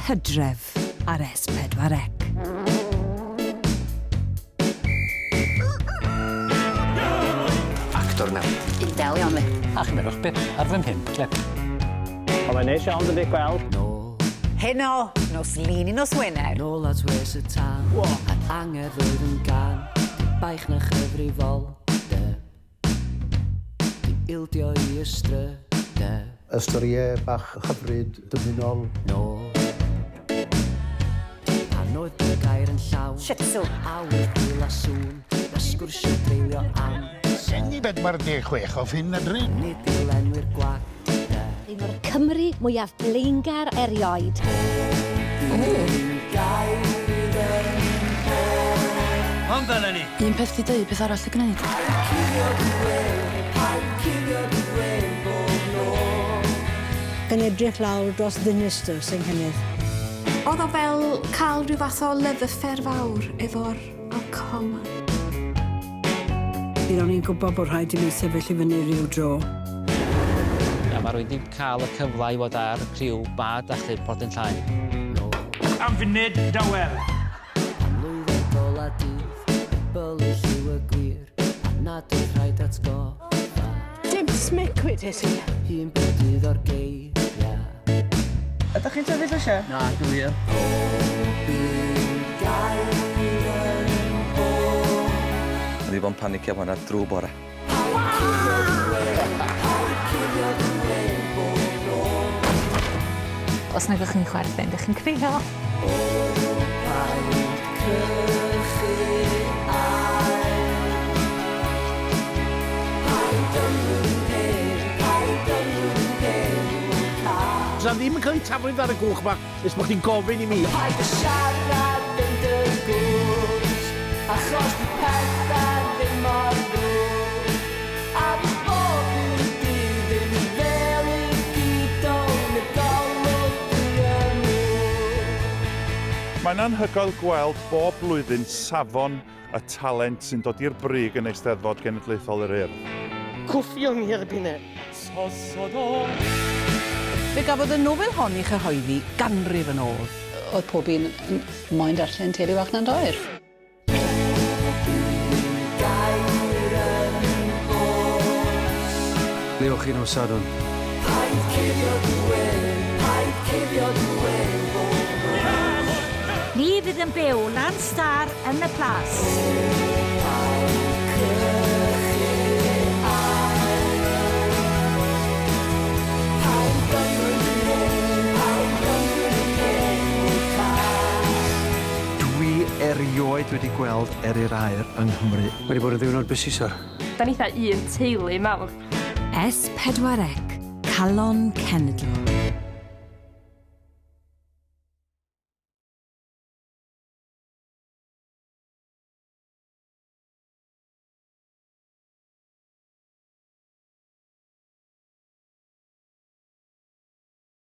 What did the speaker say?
Hydref ar S4C. Actor newydd. Un del iawn fi. A chymerwch bip ar fy mhump clip. Wel mae'n neis iawn dydi gweld. Nôl. Heno, nos Lun i nos Wener. Nôl at wres y tân. A'r angerdd oedd yn gân. Dim baich na chyfrifoldeb. Dim ildio i ystrydeb. Y storïau bach hyfryd, dymunol. Nôl. Pan oedd dy gair yn llawn. Shih Tzu. Awyr gul a sŵn. A sgwrsio dreulio amser. Gen i 46 o ffin y dre. Nid i lenwi'r gwag de. Un o'r Cymry mwyaf blaengar erioed. Ond dyna ni. Un peth 'di deud, peth arall 'di gneud. Gan edrych lawr dros ddinistr sy'n nghynnydd. Oedd o fel cael rhyw fath o love affair fawr efo'r alcohol 'ma. Mi ro'n i'n gwybod bod rhaid i mi sefyll i fyny ryw dro. A ma' rywun 'di cael y cyfle i fod ar criw bad achub Porth Llaen. Am funud dawel. Am lwyddiant ola dydd, bylu lliw y gwir, a nad oedd rhaid atgoffa. Dim smic wedes i. Un brydydd o'r geiriau. Ydych chi'n tyfu llysiau? Na, dwi wir. O'n i 'di bod yn panicio am hwnna drw bore. Os nag ydych chi'n chwerthin, dych chi'n crio. Sa ddim yn cael ei taflyd ar y gwch 'ma nes bod chdi'n gofyn i mi. Paid â siarad yn dy gwrs, achos dyw pethau ddim mor ddrwg. A fydd bob un dydd ddim yn fel i gyd o'n y golwg dwi yn nhw. Mae'n anhygoel gweld bob blwyddyn safon y talent sy'n dod i'r brig yn Eisteddfod Genedlaethol yr Urdd. Cwffio ni erbyn e. Fe gafodd y nofel hon ei chyhoeddi ganrif yn ôl. Oedd pob un yn moyn darllen Teulu Fach Nandoer. Ble o'ch chi nos Sadwrn? Ni fydd yn byw lan star yn y plas. Dwi erioed wedi gweld Eryr Aur yng Nghymru. Mae 'di bod yn ddiwrnod busy sir. Da ni 'tha un teulu mawr. S4C, Calon Cenedl.